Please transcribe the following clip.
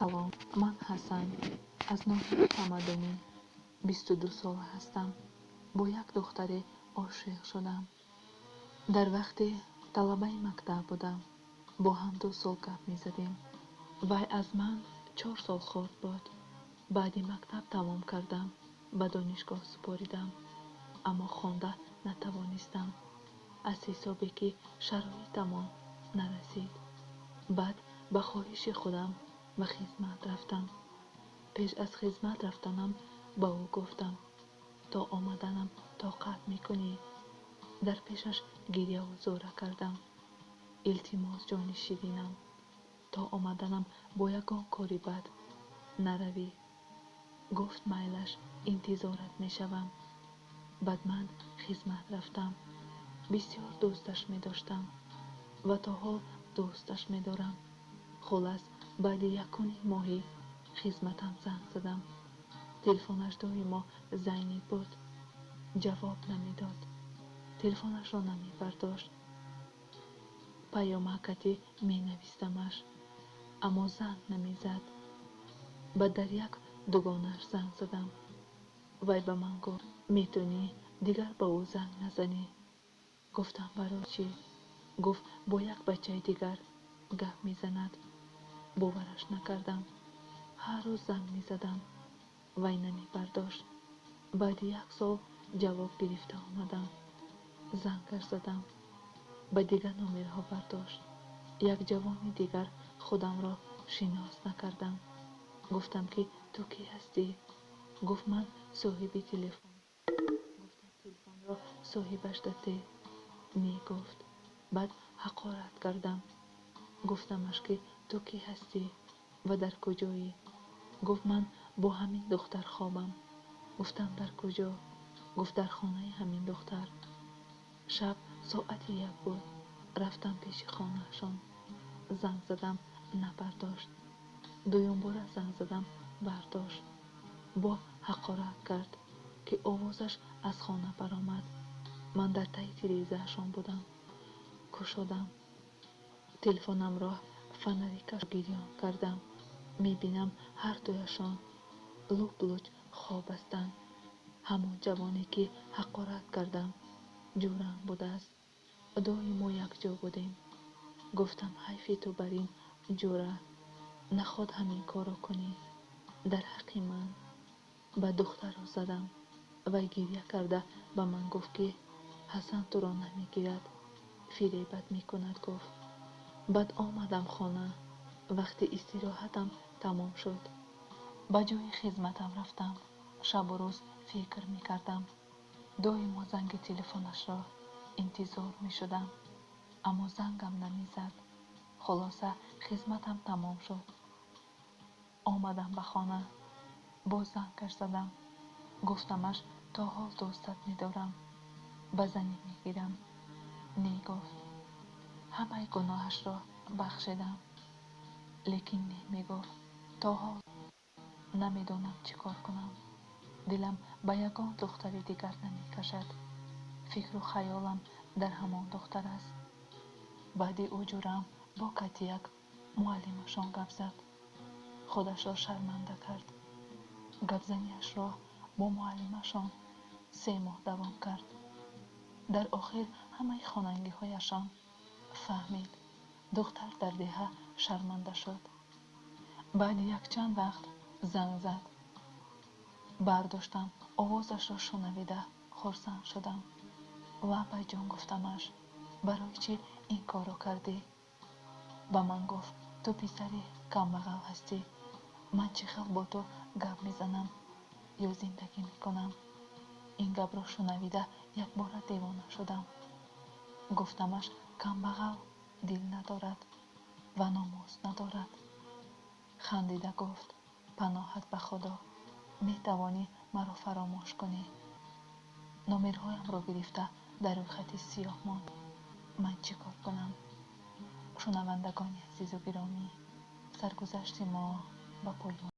Салом, ман Ҳасан, аз ноҳияи Ҳамадонӣ, 22 сола ҳастам. Бо як духтаре ошиқ шудам. Дар вақте талабаи мактаб будам, бо ҳам 2 сол гап мезадем. Вай аз ман 4 сол хурд буд. Баъди мактаб тамом кардам, ба донишгоҳ супоридам, аммо хонда натавонистам, аз ҳисобе ки шароитамон нарасид. Баъд ба хоҳиши худам ба хизмат рафтам. Пеш аз хизмат рафтанам ба ӯ гуфтам: «То омаданам тоқат мекунӣ?» Дар пешаш гиряву зора кардам: «Илтимос, ҷони ширинам, то омаданам бо ягон кори бад наравӣ». Гуфт: «Майлаш, интизорат мешавам». Баъд ман хизмат рафтам. Бисёр дӯсташ медоштам ва то ҳол дӯсташ медорам. Хулас, баъди якуним моҳи хизматам занг задам. Телефонаш доимо занг буд, ҷавоб намедод, телефонашро намебардошт. Паёмакатӣ менавистамаш, аммо занг намезад. Баъд дар як дугонааш занг задам. Вай ба ман гуфт: «Метавонӣ дигар ба ӯ занг назанӣ». Гуфтам: «Барои чӣ?» Гуфт: «Бо як бачаи дигар гап мезанад». Бовараш накардам. Ҳар рӯз занг мезадам, вай намебардошт. Баъди як сол ҷавоб гирифта омадам. Зангаш задам, ба дигар номерҳо бардошт. Як ҷавони дигар. Худамро шинос накардам. Гуфтам, ки ту кӣ ҳастӣ? Гуфт: «Ман соҳиби телефон». Гуфтам: «Телефонро соҳибаш дате». «Не», гуфт. Баъд ҳақорат кардам. Гуфтамаш, ки ту кӣ ҳастӣ ва дар куҷоӣ? Гуфт: «Ман бо ҳамин духтар хобам». Гуфтам: «Дар куҷо?» Гуфт: «Дар хонаи ҳамин духтар». Шаб соати 1 буд. Рафтам пеши хонаашон. Занг задам, набардошт. Дуюмбора занг задам, бардошт. Бо ҳақорат кард, ки овозаш аз хона баромад. Ман дар таи тирезаашон будам. Кушодам телефонамро, фонарикаш гирён кардам. Мебинам, ҳардуяшон луп луч хоб ҳастанд. Ҳамон ҷавоне, ки ҳақорат кардам, ҷӯрам будааст. Доимо якҷо будем. Гуфтам: «Ҳайфи ту бар ин ҷӯра, наход ҳамин корро кунӣ дар ҳаққи ман». Ба духтарро задам. Вай гиря карда ба ман гуфт, ки Ҳасан туро намегирад, фиребат мекунад, гуфт. Баъд омадам хона. Вақти истироҳатам тамом шуд, ба ҷои хизматам рафтам. Шабу рӯз фикр мекардам. Доимо занги телефонашро интизор мешудам, аммо зангам намезад. Хулоса, хизматам тамом шуд, омадам ба хона. Боз зангаш задам. Гуфтамаш: «То ҳол дӯстат медорам, ба занӣ мегирам». «Не», гуфт. Ҳамаи гуноҳашро бахшидам, лекин не мегуфт. То ҳол намедонам, чӣ кор кунам. Дилам ба ягон духтари дигар намекашад. Фикру хаёлам дар ҳамон духтар аст. Баъди ӯ ҷӯраам бо катияк муаллимашон гап зад. Худашро шарманда кард. Гапзаниашро бо муаллимашон 3 моҳ давом кард. Дар охир ҳамаи хонагиҳояшон фаҳмид. Духтар дар деҳа шарманда шуд. Баъди якчанд вақт занг зад. Бардоштам. Овозашро шунавида хурсанд шудам. «Лаббайҷон», гуфтамаш, «барои чӣ ин корро кардӣ?» Ба ман гуфт: «Ту писари камбағал ҳастӣ. Ман чӣ хел бо ту гап мезанам ё зиндагӣ мекунам?» Ин гапро шунавида якбора девона шудам. Гуфтамаш: «Камбағал дил надорад ва номус надорад». Хандида гуфт: «Паноҳат ба Худо, метавонӣ маро фаромӯш кунӣ». Номерҳоямро гирифта, дар рӯйхати сиёҳ монд. Ман чӣ кор кунам? Шунавандагони азизу гиромӣ, саргузашти мо ба поён.